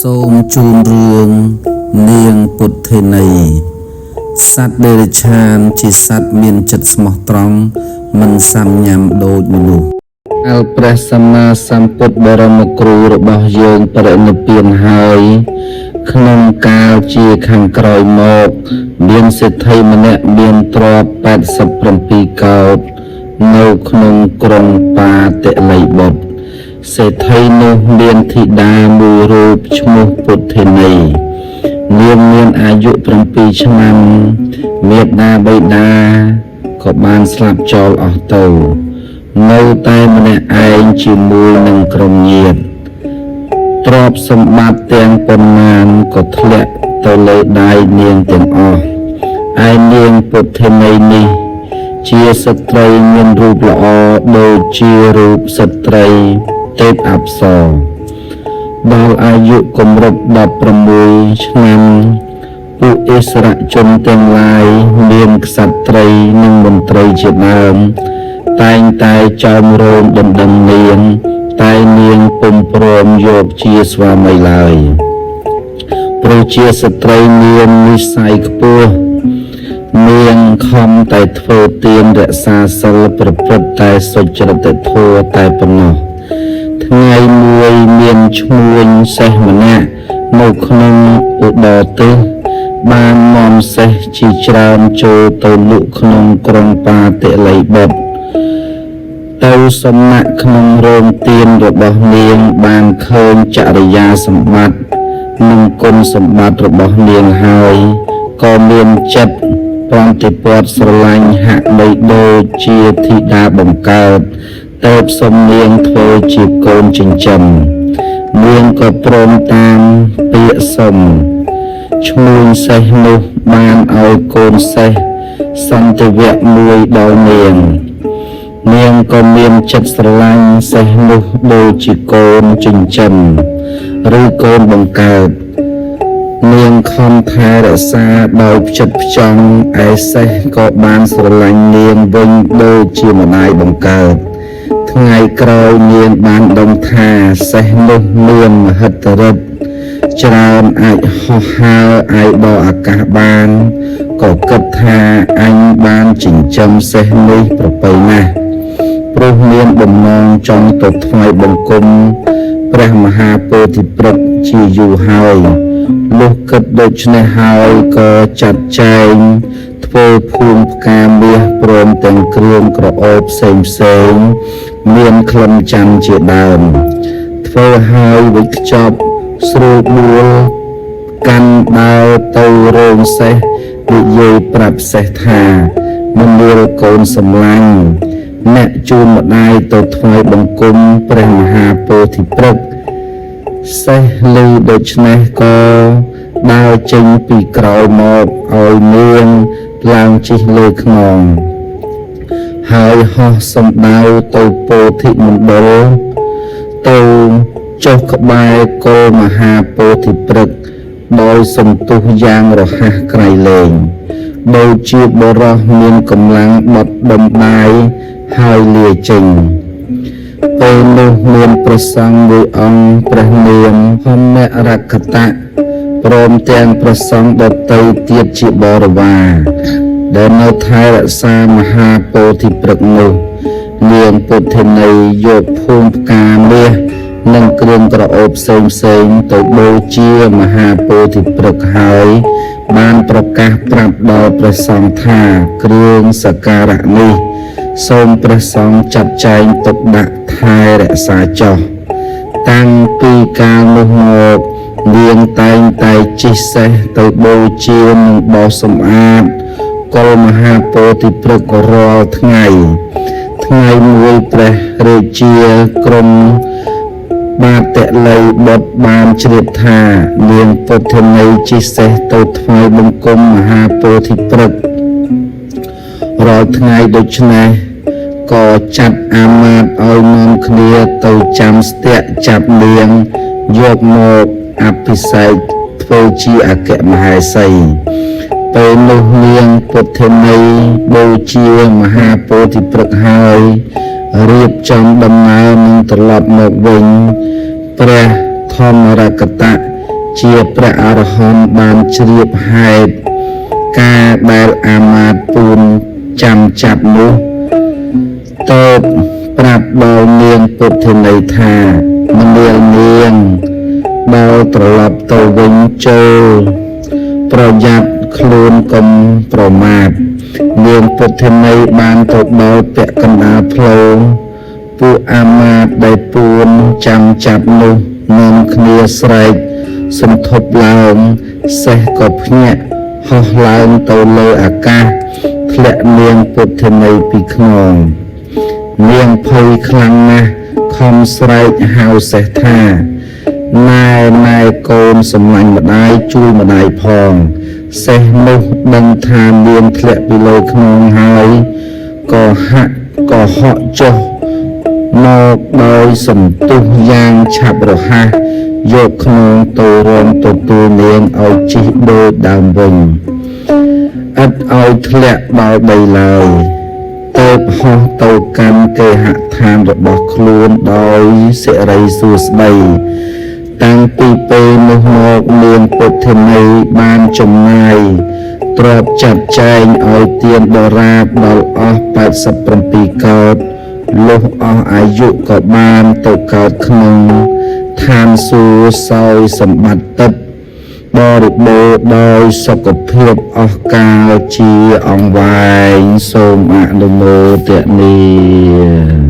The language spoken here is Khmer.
សូមជូនរឿងនាងពុទ្ធិនីសត្វតិរច្ឆានជាសត្វមានចិត្តស្មោះត្រង់មិនសាំញ៉ាំដូចមនុស្សអលព្រះសម្មាសម្ពុទ្ធបរមគ្រូរបស់យើងបរិនិព្វានហើយ ក្នុងកាលជាខាងក្រោយមក មានសេដ្ឋីម្នាក់មានទ្រព្យ87កោដនៅក្នុងក្រុងបាតិលីបុត្រសេដ្ឋីនោះមានធីតាមួយរូបឈ្មោះពុទ្ធិនីនាងមានអាយុ7ឆ្នាំមេដាបិតាក៏បានស្លាប់ចោលអស់ទៅ នៅតែម្នាក់ឯងជាមួយនឹងក្រុមញាតិ ទ្រព្យសម្បត្តិទាំងប៉ុន្មានក៏ធ្លាក់ទៅលើដៃនាងទាំងអស់ឯនាងពុទ្ធិនីនេះ ជាស្ត្រីមានរូបល្អដូចជារូបស្ត្រីទេពអប្សរដល់អាយុគម្រប់16ឆ្នាំពួកអិសរជនទាំងឡាយមានក្សត្រីនិងមន្ត្រីជាដើម តែងតែចោមរោមដណ្ដឹងនាង តែនាងពុំព្រមយកជាស្វាមីឡើយព្រោះជាស្ត្រីមាននិស្ស័យខ្ពស់នាងខំតែធ្វើទានរក្សាសិលប្រព្រឹត្តតែសុចរិតធម៌តែប៉ុណ្ណោះថ្ងៃមួយមានឈ្មួញសេះម្នាក់នៅក្នុងឧត្តរទិសបាននាំសេះជាច្រើនចូលទៅលក់ក្នុងក្រុងបាតិលីបុត្រ ទៅសំណាក់ក្នុងរោងទានរបស់នាងបានឃើញចរិយាសម្បត្តិនិងគុណសម្បត្តិរបស់នាងហើយក៏មានចិត្តប្រតិពត្តិស្រឡាញ់ហាក់បីដូចជាធីតាបង្កើតតើបសុំនាងធ្វើជាកូនចិញ្ចឹមនាងក៏ព្រមតាមពាក្យសុំឈ្មួញសេះនោះបានឲ្យកូនសេះសន្តិវៈមួយដល់នាង នាងក៏មានចិត្តស្រឡាញ់សេះនោះដូចជាកូនចិញ្ចឹមឬកូនបង្កើតនាងខំថែរក្សាដោយផ្ចិតផ្ចង់ឯសេះក៏បានស្រឡាញ់នាងវិញដូចជាម្ដាយបង្កើតថ្ងៃក្រោយនាងបានដឹងថាសេះនោះមានមហិទ្ធិឫទ្ធិច្រើនអាចហោះហើរអាយដល់អាកាសបានក៏គិតថាអញបានចិញ្ចឹមសេះនេះប្រពៃណាស់ ព្រោះមានបំណងចង់ទៅថ្វាយបង្គំព្រះមហាពោធិព្រឹក្សជាយូរហើយលុះគិតដូច្នេះហើយក៏ចាត់ចែងធ្វើភួងផ្កាមាសព្រមទាំងគ្រឿងក្រអូបផ្សេងផ្សេងៗមានក្លិនច័ន្ទជាដើមធ្វើហើយវិចខ្ចប់ស្រួលបួលកាន់ដើរទៅរោងសេះនិយាយប្រាប់សេះថាមនាលកូនសំឡាញ់អ្នកជូនម្ដាយទៅថ្វាយបង្គំព្រះមហាពោធិព្រឹក្សសេះឮដូច្នេះក៏ដើរចេញពីក្រោយមកឲ្យនាងឡើងជិះលើខ្នងហើយហោះសំដៅទៅពោធិមណ្ឌលទៅចុះក្បែរគោមហាពោធិព្រឹក្សដោយសន្ទុះយ៉ាងរហ័សក្រៃលែងដូចជាបុរសមានកម្លាំងបត់ដុំដាយហើយលាចេញពេលនោះមានព្រះសង្ឃមួយអង្គព្រះនាមហមរកតៈព្រមទាំងព្រះសង្ឃដទៃទៀតជាបរិវារដែលនៅថែរក្សាមហាពោធិព្រឹក្សនោះនាងពុទ្ធិនីយកភូមិផ្កាមាសនិងគ្រឿងក្រអូបផ្សេងផ្សេងៗទៅបូជាមហាពោធិព្រឹក្សហើយបានប្រកាសប្រាប់ដល់ព្រះសង្ឃថាគ្រឿងសក្ការៈនេះសូមព្រះសង្ឃចាត់ចែងទុកដាក់ថែរក្សាចុះតាំងពីកាលនោះមកនាងតែងតែជិះសេះទៅបូជានិងបោសសម្អាតកុលមហាពោធិព្រឹក្សរាល់ថ្ងៃថ្ងៃមួយព្រះរាជាក្រុងបាតិលីបុត្របានជ្រាបថានាងពុទ្ធិនីជិះសេះទៅថ្វាយបង្គំមហាពោធិព្រឹក្សរាល់ថ្ងៃដូច្នេះក៏ចាត់អាមាត្យឲ្យនាំគ្នាទៅចាំស្ទាក់ចាប់នាងយកមកអភិសេកធ្វើជាអគ្គមហេសីពេលនោះនាងពុទ្ធិនីបូជាមហាពោធិព្រឹក្សហើយរៀបចំដំណើរនឹងត្រឡប់មកវិញព្រះធម្មរកតៈ ជាព្រះអរហន្តបានជ្រាបហេតុការដែលអាមាត្យពូនចាំចាប់នោះតបប្រាប់ដល់នាងពុទ្ធិនីថាមនាលនាងដល់ត្រឡប់ទៅវិញចូលប្រយ័ត្នខ្លួនកុំប្រមាទនាងពុទ្ធិនីបានទៅដល់ពាក់កណ្ដាលផ្លូវពួកអាមាត្យដែលពូនចាំចាប់នោះនាំគ្នាស្រែកសន្ធប់ឡើងសេះក៏ភ្ញាក់ហោះឡើងទៅលើអាកាសធ្លាក់នាងពុទ្ធិនីពីខ្នងនាងភ័យខ្លាំងណាស់ខំស្រែកហៅសេះថាណែណែកូនសម្លាញ់ម្ដាយជួយម្ដាយផងសេះនោះដឹងថានាងធ្លាក់ពីលើខ្នងហើយក៏ហាក់ក៏ហក់ចុះមកដោយសន្ទុះយ៉ាងឆាប់រហ័សយកខ្នងទៅរងទទួលនាងឲ្យជិះដូចដើមវិញឥតឲ្យធ្លាក់ដល់ដីឡើយទៅហោះទៅកាន់គេហដ្ឋានរបស់ខ្លួនដោយសិរីសួស្តីតាំងពីពេលនោះមកនាងពុទ្ធិនីបានចំណាយទ្រព្យចាត់ចែងឲ្យទានដរាបដល់អស់87កោដលុះអស់អាយុក៏បានទៅកើតក្នុងឋានសួគ៌សោយសម្បត្តិទិព្វបរិបូរណ៍ដោយសុខភាពអស់កាលជាអង្វែងសូមអនុមោទនា។